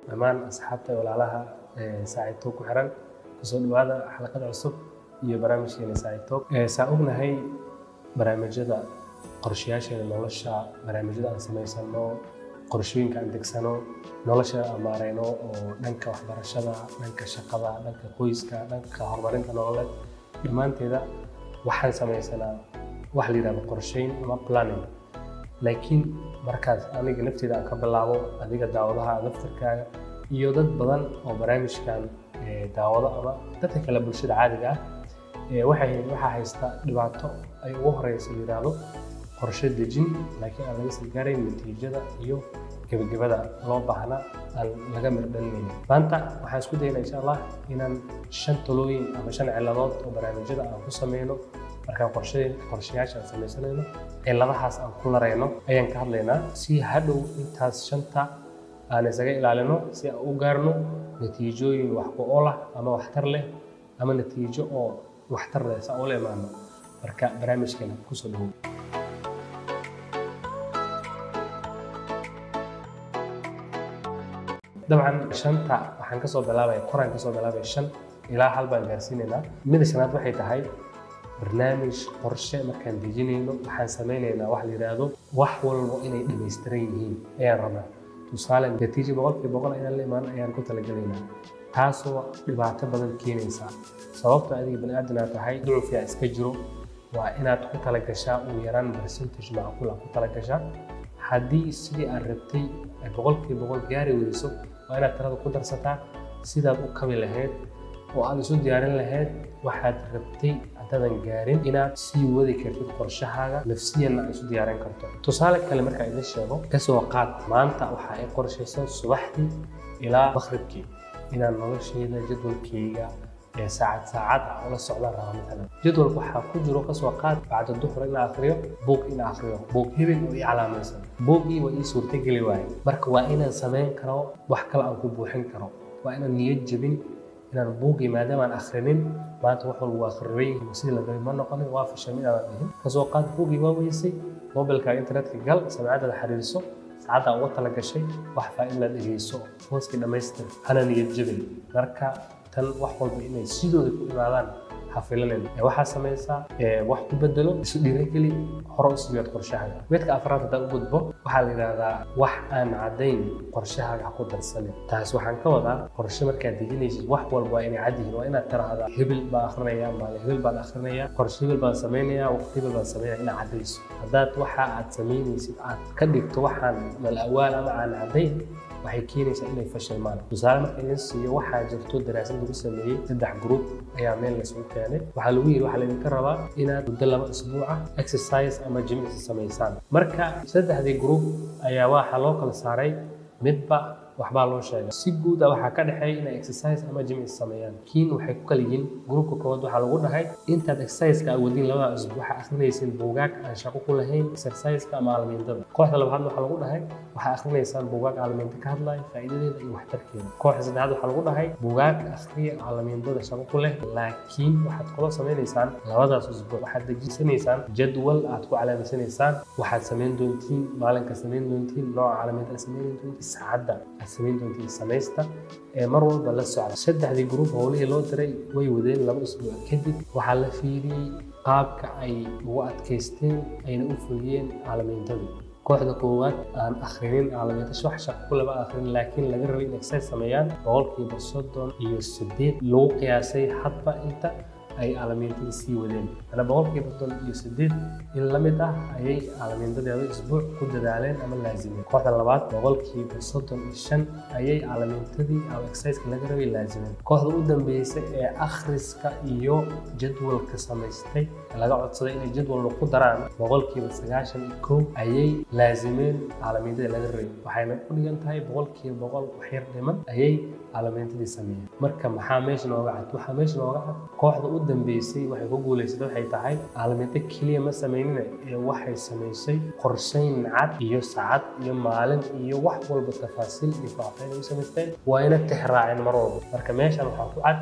Dhammaan asxaabta, walaalaha Saacid Talk ku xiran, kusoo dhawaada xalaqada cusub iyo barnaamijkeena Saacid Talk. Saa ognahay, barnaamijyada qorshayaasheena nolosha, barnaamijyada aan samaysano, qorshooyinka aan degsano, nolosha aan maareyno oo dhanka waxbarashada, dhanka shaqada, dhanka qoyska, dhanka horumarinta nololeed, dhammaanteeda waxaan samaysanaa wax la yidhahdo qorsheyn ama planning. Laakiin markaas aniga nafteyda aan ka bilaabo, adiga daawadaha laftarkaaga iyo dad badan oo barnaamijkan daawado ama dadka kale bulshada caadiga ah, waxaa haysta dhibaato ay ugu horeyso la yidhaahdo qorshe dejin, laakiin aan laga sii gaarayn natiijada iyo gebagabada loo baahna aan laga mirdhalinayn. Maanta waxaan isku daynaa, insha Allah, inaan shan talooyin ama shan ciladood oo barnaamijyada aan ku sameyno markaan qorshayaasha aan samaysanayno, ciladahaas aan ku larayno ayaan ka hadlaynaa, si hadhow intaas shanta aan isaga ilaalino, si aan u gaarno natiijooyin wax ku ool ah ama waxtar leh ama natiijo oo waxtar leh si aan ula imaano. Marka barnaamijkeena kusoo dhawow. Dabcan shanta waxaan kasoo bilaabaya, koraan kasoo bilaabaya, shan ilaa hal baan gaarsiinaynaa. Mida shanaad waxay tahay, barnaamij qorshe markaan dejinayno, waxaan sameynaynaa wax la yidhaahdo wax walbo inay dhammaystiran yihiin ayaan rabnaa. Tusaale, natiijo 100% inaan la imaan ayaan ku talagelaynaa, taasoo dhibaato badan keenaysa, sababto adiga bani aadan aad tahay, ducufyaa iska jiro. Waa inaad ku talagashaa ugu yaraan percentage macquul ah ku talagashaa. Haddii sidii aad rabtay ay 100% gaari weyso, waa inaad talada ku darsataa sidaad u kabi lahayd oo aad isu diyaarin lahayd. Waxaad rabtay haddaadan gaarin, inaad sii wadi kartid qorshahaaga, nafsiyanna aad isu diyaarin karto. Tusaale kale markaa idin sheego, kasoo qaad maanta waxa ay qorshaysan subaxdii ilaa maqribkii inaan noloshayda jadwalkayga ee saacad saacad ah ula socdaan rabaa. Matalan, jadwalka waxaa ku jiro, kasoo qaad, bacda duhur inaan akhriyo buug, inaan akhriyo buug hebel oo ii calaamaysan. Buuggii waa ii suurtageli waaye. Marka waa inaan samayn karo wax kale aan ku buuxin karo. Waa inaan niyad jebin inaan buuggii maadaama aan akhrinin maanta, wax walba waa khariban yihiin, sidii la rabay ma noqonin, waa fashilmay inaadan dhihin. Kasoo qaad buuggii waa weysay, mobilkaaga internetka gal, samacadaada xiriirso, saacadda uga tala gashay wax faa-in la dhegeyso, hooskii dhammaystir, hana niyad jebin. Marka tan wax walba inay sidooda ku imaadaan ha filanin. Waxaa samaysaa wax ku bedelo, isu dhiirigeli, hore u siyaad qorshahaaga. Midka afraad haddaan u gudbo, waxaa la yidhaahdaa wax aan caddayn qorshahaaga ha ku darsanin. Taas waxaan ka wadaa, qorshe markaad dejinaysid, wax walba waa inay cad yihiin. Waa inaad tiraahdaa hebel baan akhrinayaa, maalin hebel baan akhrinayaa, qorshe hebel baan samaynayaa, waqti hebel baan samaynaya, inaad caddayso. Haddaad waxa aad samaynaysid aad ka dhigto waxaan malawaal ama aan caddayn, waxay keenaysaa inay fashilmaan. Tusaale marka idin siiyo, waxaa jirto daraasad lagu sameeyey. Saddex group ayaa meel laysugu keenay. Waxaa lagu yidhi, waxaa laydinka rabaa inaad muddo 2 isbuuc ah exercise ama jimicsi samaysaan. Marka saddexdii group ayaa waxaa loo kala saaray, midba waxbaa loo sheegay. Si guud ah waxaa ka dhexeeya inay exercise ama jimicsi sameeyaan, kiin waxay ku kala yihiin. Groupka koowaad waxaa lagu dhahay, intaad exercise-ka awoodin labada usbuuc, waxaa akhrinayseen buugaag aan shaqo ku lahayn exercise-ka ama aalamiintada. Kooxda labaadna waxaa lagu dhahay, waxaa akhrinaysaan buugaag aalamiinta ka hadlaya, faa'iidadeeda iyo waxtarkeeda. Kooxda saddexaad waxaa lagu dhahay, buugaag akhriya aalamiintada shaqo ku leh, laakiin waxaad kaloo samaynaysaan labadaas usbuuc waxaad dejisanaysaan jadwal aad ku calaamaysanaysaan waxaad samayn doontiin, maalinka samayn doontiin, nooca calaamiinta aad samayn doontiin, saacadda aad samayn doontiin samaysta ee mar walba la socda. Saddexdii group howlihii loo diray way wadeen. 2 usbuuc kadib waxaa la fiiriyey qaabka ay ugu adkaysteen ayna u fuliyeen caalamiintadii. Kooxda koowaad aan akhrinin caalamiinta, wax shaqo ku lama akhrin, laakiin laga rabay in exercise sameeyaan, 38% lagu qiyaasay hadba inta ay caalamiintada sii wadeen. Ana 38% in la mid ah ayay caalamiintadii 2 isbuuc ku dadaaleen ama laazimeen. Kooxda labaad 35% ayay caalamiintadii ama exercise laga rabay laazimeen. Kooxda u dambeysay ee akhriska iyo jadwalka samaystay, laga codsaday inay jadwalna ku daraan, 91% ayay laazimeen caalamiintadii laga rabay. Waxayna ku dhigan tahay 100% waxyar dhiman ayay caalamiintadii sameeyeen. Marka maxaa meesha nooga cad? Waxaa meesha nooga cad, kooxda u dambeysay waxay ku guulaysatay waxay tahay caalamiinto keliya ma sameynina ee waxay samaysay qorshayn cad iyo saacad iyo maalin iyo wax walba, tafaasiil iyo faahfaahin ay u samaysteen, waa ina tixraaceen mar walba. Marka meeshan waxaa ku cad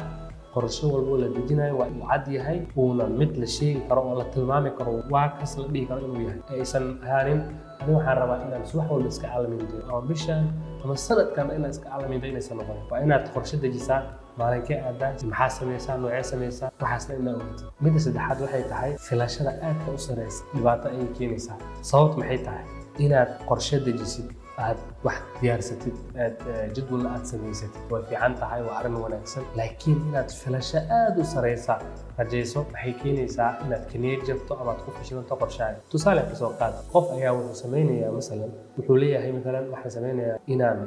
Qorshe walbo la dejinayo waa uu cad yahay, uuna mid la sheegi karo oo la tilmaami karo, waa kas la dhihi karo inuu yahay. Aysan ahaanin ani waxaan rabaa inaan subax walba iska calamindayo ama bishan ama sanadkan inaan iska calamindayo, inaysan noqonin. Waa inaad qorshe dejisaa: maalinkee aadaa, maxaa sameysaa, noocee sameysaa, waxaasna inaa ogatid. Midda saddexaad waxay tahay filashada aadka u sareysa dhibaato ayay keenaysaa. Sababtu maxay tahay? Inaad qorshe dejisid, aad wax diyaarsatid, aad jadwal aad samaysatid, way fiican tahay, waa arrin wanaagsan. Laakiin inaad filasho aad u sareysa rajayso waxay keenaysaa inaad ka niyad jabto ama aad ku fashilanto qorshahaaga. Tusaale kasoo qaad, qof ayaa wuxuu sameynayaa, masalan wuxuu leeyahay, masalan waxaan sameynayaa inaan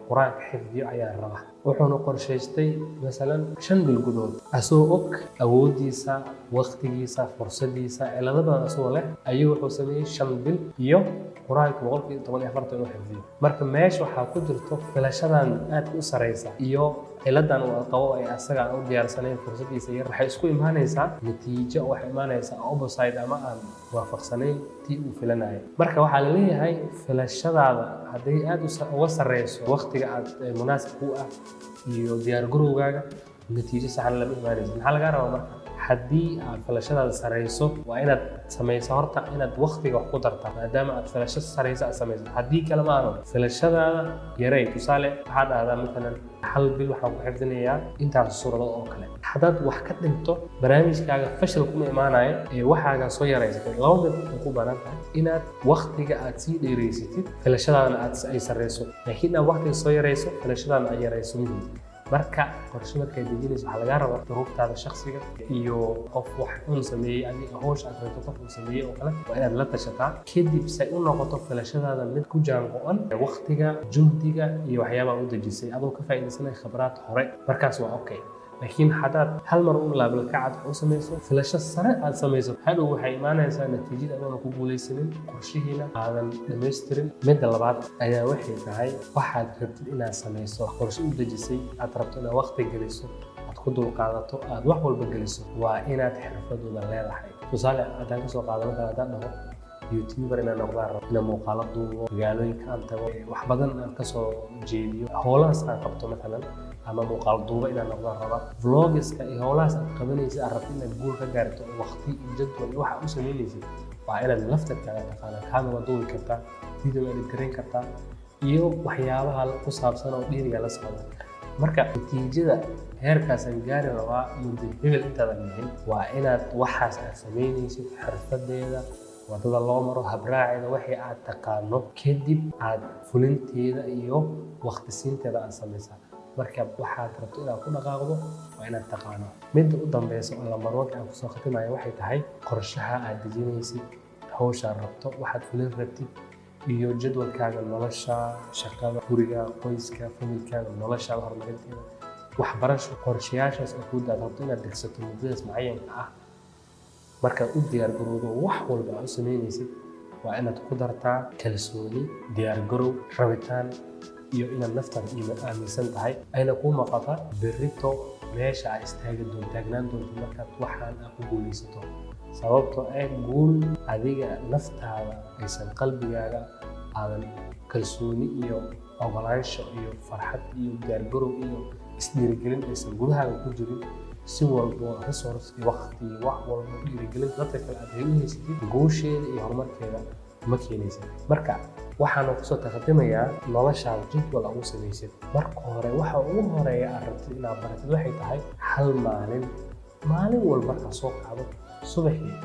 Qur-aanka xifdiyo ayaan rabaa. Wuxuuna qorshaystay masalan 5 bil gudahood, asoo og awooddiisa, waqtigiisa, fursadiisa, cilado badan asagoo leh, ayuu wuxuu sameeyey 5 bil iyo Qur-aanka 144 inuu xifdiyo. Marka meesha waxaa ku jirto filashadan aadka u sareysa iyo ciladan uu qabo ee asaga aan u diyaarsanayn, fursadiisa yar, waxay isku imaanaysaa natiijo, waxay imaanaysaa opposite ama aan waafaqsanayn tii uu filanayay. Marka waxaa la leeyahay, filashadaada hadday aad uga sareyso waqtiga aad munaasib ku ah iyo diyaar garowgaaga, natiijo saxan lama imaanaysa. Maxaa lagaa rabaa marka? Haddii aad filashadaada sareyso, waa inaad samayso horta inaad waqtiga wax ku dartaa, maadaama aad filasho sareyso aad samayso. Haddii kale ma aano, filashadaada yarey. Tusaale, waxaad dhahdaa masalan hal bil waxaan ku xifdinayaa intaas suuradood oo kale. Haddaad wax ka dhinto, barnaamijkaaga fashil kuma imaanayo ee waxaagaa soo yaraysatay. Laba mid way ku banaan tahay: inaad waqtiga aad sii dheereysatid, filashadaadana aad ay sareyso, laakiin inaad waqtiga soo yarayso, filashadaadana ay yarayso muhiim. Marka qorshe markaad dejinayso, waxaa lagaa rabaa duruuftaada shakhsiga iyo qof wax un sameeyey, adiga hawsha aad rabto qof uu sameeyey oo kale, waa inaad la tashataa kadib, say u noqoto filashadaada mid ku jaan go'an waqtiga, juhdiga iyo waxyaabaha u dejisay, adoo ka faa'iidaysanaya khibraad hore. Markaas waa okay. Laakiin haddaad hal mar un laabalkacad u samayso, filasho sare aad samayso, hadhow waxay imaanaysaa natiijada adoona ku guulaysanin, qorshihiina aadan dhammaystirin. Midda labaad ayaa waxay tahay, waxaad rabtid inaad samayso, qorshe u dejisay, aad rabto inaad waqti geliso, aad ku dulqaadato, aad wax walba geliso, waa inaad xirfadooda leedahay. Tusaale haddaan kasoo qaado, markaa haddaan dhaho YouTuber inaan noqdaan rabo, inaan muuqaalo duubo, magaalooyinka aan tago, wax badan aan kasoo jeediyo, howlahaas aan qabto mathalan, ama muuqaal duuba inaan noqdaan raba, vlogiska iyo howlahaas aad qabanaysid, aad rabto inaad guul ka gaarto, waqti iyo jadwal iyo waxa u samaynaysid, waa inaad laftarkaaga taqaanaa camera duubi kartaa, video edit gareyn kartaa iyo waxyaabaha ku saabsan oo dhiiriga la socda. Marka natiijada heerkaasaan gaari rabaa muddo hebel intaadan bixin, waa inaad waxaas aad samaynaysid xirfadeeda, wadada loo maro, habraaceeda, wixii aad taqaano, kadib aad fulinteeda iyo waqti siinteeda aad samaysaa. Marka waxaad rabto inaad ku dhaqaaqdo waa inaad taqaano. Midda u dambeysa oo lambar wanka aan kusoo khatimayo waxay tahay, qorshaha aad dejinaysid, hawshaad rabto, waxaad fulin rabtid iyo jadwalkaaga nolosha, shaqada, guriga, qoyska, familkaaga, noloshaada horumarinteeda, waxbarasho, qorshayaashaas oo guud aad rabto inaad degsato muddadaas mucayanka ah, markaad u diyaargarowdo, wax walba aad u samaynaysid, waa inaad ku dartaa kalsooni, diyaargarow, rabitaan iyo inaad naftaada aaminsan tahay, ayna kuu muuqataa berrito meesha aad istaagi doonto, taagnaan doonto markaad waxaan aad ku guulaysato. Sababtoo ah guul adiga naftaada aysan qalbigaaga aadan kalsooni iyo ogolaansho iyo farxad iyo diyaargarow iyo isdhiirigelin aysan gudahaaga ku jirin, si walbo resource iyo waqti iyo wax walbo dhiirigelin dadka kale aad u haysatid, guusheeda iyo horumarkeeda ma keenaysid. Marka waxaanu kusoo taqdimayaa, noloshaada jadwal aad u samaysid. Marka hore, waxa ugu horeeya aad rabtid inaad baratid waxay tahay, hal maalin, maalin walba markaad soo kacdo subaxii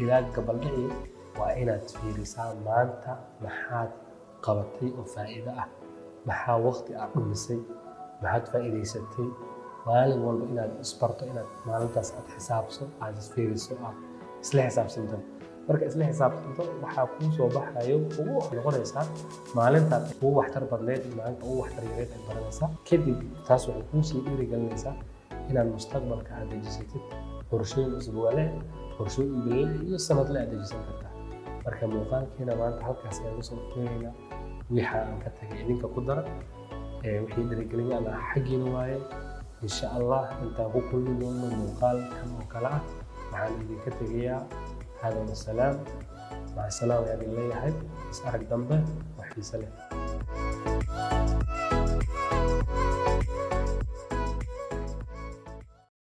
ilaa gabaldhicii, waa inaad fiirisaa maanta maxaad qabatay oo faa'iido ah, maxaa waqti aad dhumisay, maxaad faa'iidaysatay. Maalin walba inaad isbarto, inaad maalintaas aad xisaabso, aad isfiiriso, aad isla xisaabsanto. Marka isla xisaabtanto, waxaa kuu soo baxayo ugu noqonaysaa maalintaad ugu waxtar badneed iyo maalinta ugu waxtar yareed aad baranaysaa. Kadib taas waxay kuu sii dhiirigelinaysaa inaad mustaqbalka aad dejisatid qorshooyin usbuucle, qorshooyin bille iyo sanadle aad dejisan kartaa. Marka muuqaalkeena maanta halkaas ayaan kusoo fiiraynaa. Waxa aan ka tagay idinka ku dara, wixii dhiirigelin ama xaggiina waaye. Insha Allah intaan ku kulmi doono muuqaal kan oo kale ah, waxaan idinka tegayaa hada wasalaam, maca salaam ayaan idin leeyahay. Is arag dambe oo xiise leh.